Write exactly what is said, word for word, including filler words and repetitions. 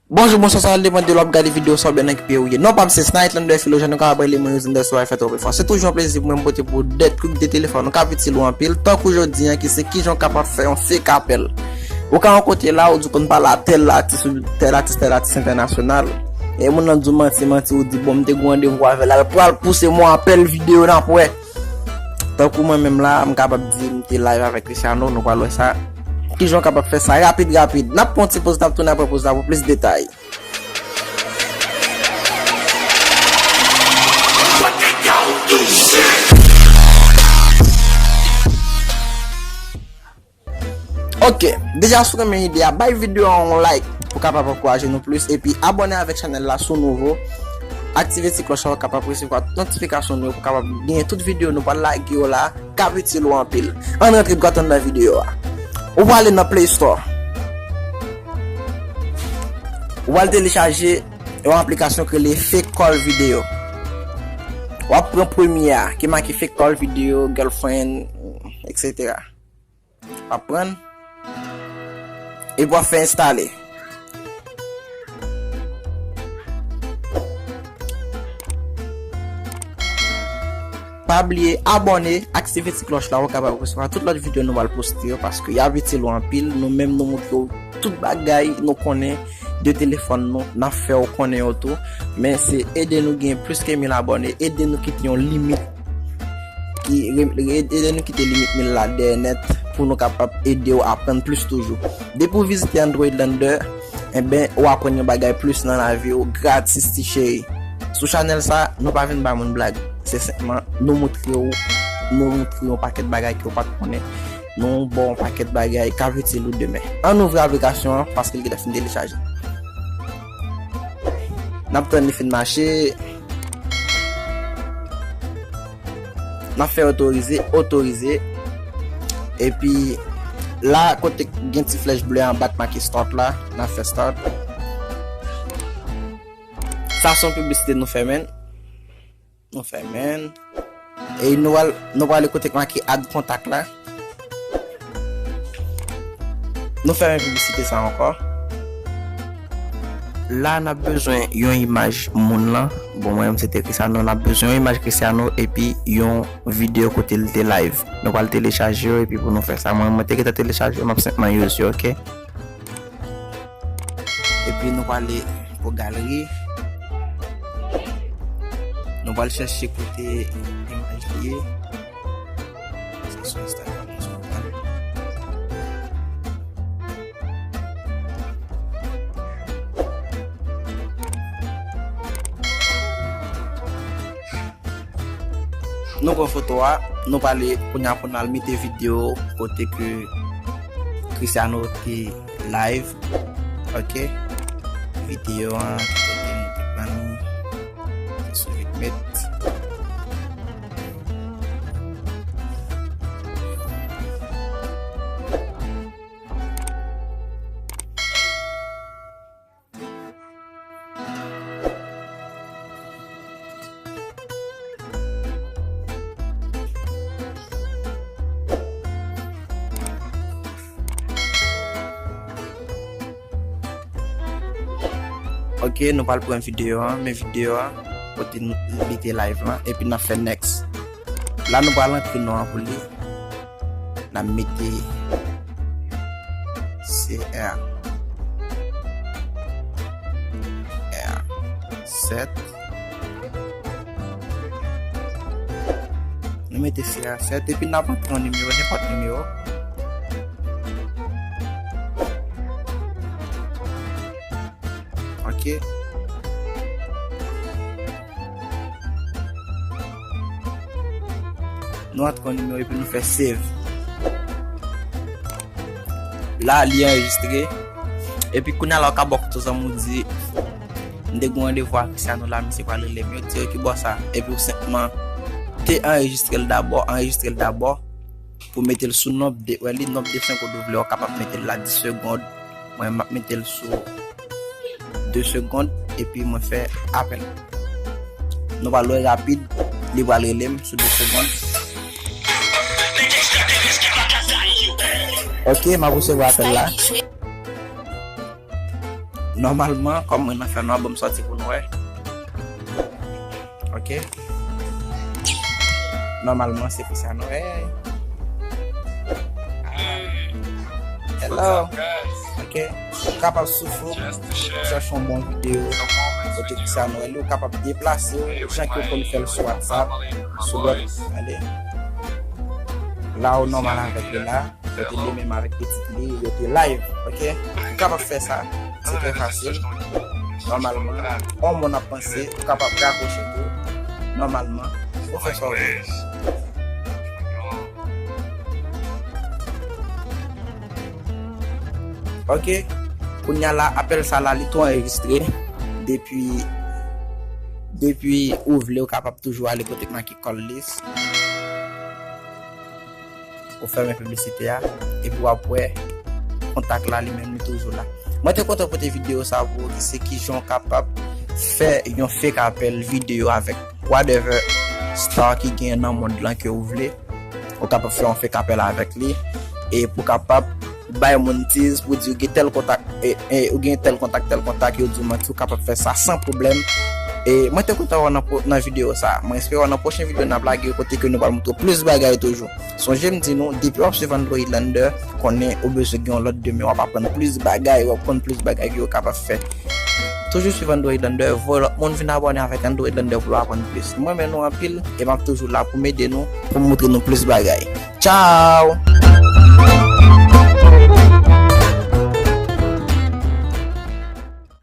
Bonjou, bonswa, sa va depann de lè w ap gade videyo, sa w byen nan ki peyi w ye. Non pa m se Snight Lander Philogène, nou kapab rele mwen Usender sou Wi-Fi Tropic Four. Se toujou yon plezi pou mwen pote pou w de truc de telefòn ou k ap itil ou anpil, tankou jodi an ki se kijan w kapab fè yon fake apèl. Ou ka yon kote la, ou di w konn pale a tèl atis, tèl atis, tèl atis entènasyonal. E moun nan di w manti, manti, ou di, bon, m te gen randevou avè l, l pral pouse m yon apèl videyo n ap wè. Tankou mwen menm la, m kapab di m te live avèk Cristiano, nou pral wè sa. Kijan w kapab fè sa rapid, rapid. N ap pran yon ti poz, n ap tounen apre poz la pou plis detay. Ok, deja si w renmen ide a, bay videyo a yon like pou kapab ankouraje nou plis, epi abòne avèk chanèl la si w nouvo. Aktive ti klòch la, w kapab resevwa notifikasyon nou yo, pou kapab genyen tout videyo nou pral lage yo la, k ap itil ou anpil. Ann rantre dwat anndan videyo a. Ou prale nan Play Store. Ou pral telechaje yon aplikasyon ki rele Fake Call Video. W ap pran premye a, ki make Fake Call Video, Girlfriend, et cetera. W ap pran l. Epi w ap fè enstale. Pa bliye abòne, aktive ti klòch la, ou kapab resevwa tout lòt videyo nou pral poste yo, paske y ap itil ou anpil. Nou menm, nou montre w tout bagay nou konnen de telefòn nou, n ap fè w konnen yo tou. Men se ede nou gen plis ke mil abòne, ede nou kite yon limit ki re-, re-, ede nou kite limit mil la dèyè nèt pou nou kapab ede w aprann plis toujou. Depi w vizite Android Lander, enben, ou aprann yon bagay plis nan lavi w gratis, ti cheri. Sou chanèl sa, nou pa vin ba moun blag. Se senpman, nou montre w, nou montre w yon pakèt bagay ke w pa t konnen. Nou ba w yon pakèt bagay k ap itil ou demen. Ann ouvri aplikasyon an, paske l gentan fin telechaje. N ap tann li fin mache. N ap fè otorize, otorize. Epi la, kote gen ti flèch ble anba k make start la, n ap fè start. Sa se yon piblisite nou fèmen. Nou fèmen. E nou pral, nou prale kote k make add contact la. Nou fèmen piblisite sa ankò. La, n ap bezwen yon imaj moun lan. Bon, mwen menm se te Cristiano. N ap bezwen yon imaj Cristiano epi yon videyo kote l te live. Nou pral telechaje yo epi pou nou fè sa. Mwen, mwen te gentan telechaje yo, m ap senpman use yo, ok? Epi nou prale pou galeri. Nou pral chèche kote imaj li ye. Sa sou Instagram, sou Instagram. Nou pran foto a, nou prale kounye a pou n al mete videyo kote ke Cristiano te live. Ok. Videyo an, ki kote nou te pran li. Se sou vit met. Ok, nou pral pran videyo an, men videyo an, kote n-, li te live lan, epi n ap fè next. La, nou pral antre non an pou li. N ap mete C R. R sèt. Nou mete C R sèt epi n ap antre yon nimewo, nenpòt nimewo. Ok. Nou antre yon nimewo epi nou fè save. La, li anrejistre. Epi kounye a la, w ka ba w foto zanmi w di, m te gen yon randevou ak Cristiano la, misye pral rele m. Yo di, ok, bò sa. Epi w senpman te anrejistre l dabò, anrejistre l dabò. Pou mete l sou nonb de, wè li, nonb de senk ou vle, w kapab mete l la dis segonn. Mwen, m ap mete l sou de segonn, epi mwen fè apèl. Nou pral wè rapid, li pral rele m sou de segonn. Ok, m ap resevwa apèl la. Nòmalman, kòm mwen nan fè nwa, ban m sòti pou nou wè. Ok. Nòmalman, se pou sa nou wè. Hello. Ok. Ou kapab sou Foup, chèche yon bon videyo. Kote ki sa nou wè li, ou kapab deplase w, jan ke w konn fè l sou WhatsApp, sou lòt. Ale. La ou nòmal avèk li la. Yo te li menm avèk pitit li, yo te live, ok? Ou kapab fè sa, se trè fasil. Nòmalman, yon moun ap panse, ou kapab rakwoche tou. Nòmalman, ou fè sa w vle. Ok, kounye a la, apèl sa la, li tou anrejistre. Depi, depi ou vle, ou kapab toujou ale kote k make call list. Ou fèmen piblisite a, epi w ap wè kontak la, li menm, li toujou la. Mwen te kontan pote videyo sa pou ou, ki se kijan w kapab fè yon fake apèl videyo avèk whatever star ki genyen nan mond lan ke ou vle. Ou kapab fè yon fake apèl avèk li, e pou kapab bay moun tease pou di ou gen tèl kontak, e, e, ou gen tèl kontak, tèl kontak, yo di w manti, ou kapab fè sa san pwoblèm. E mwen te kontan wè w nan, nan videyo sa. Mwen espere wè w nan pwochen videyo n ap lage yo, kote ke nou pral montre w plis bagay toujou. Sonje m di nou, depi w ap swiv Android Lender, konnen ou bezwen gen yon lòt de men, w ap aprann plis bagay, w ap konn plis bagay ke yo kapab fè. Toujou swiv Android Lender, voye lòt moun vin abòne avèk Android Lender pou yo aprann plis. Mwen renmen nou anpil, e m ap toujou la pou m ede nou, pou m montre nou plis bagay. Tchao!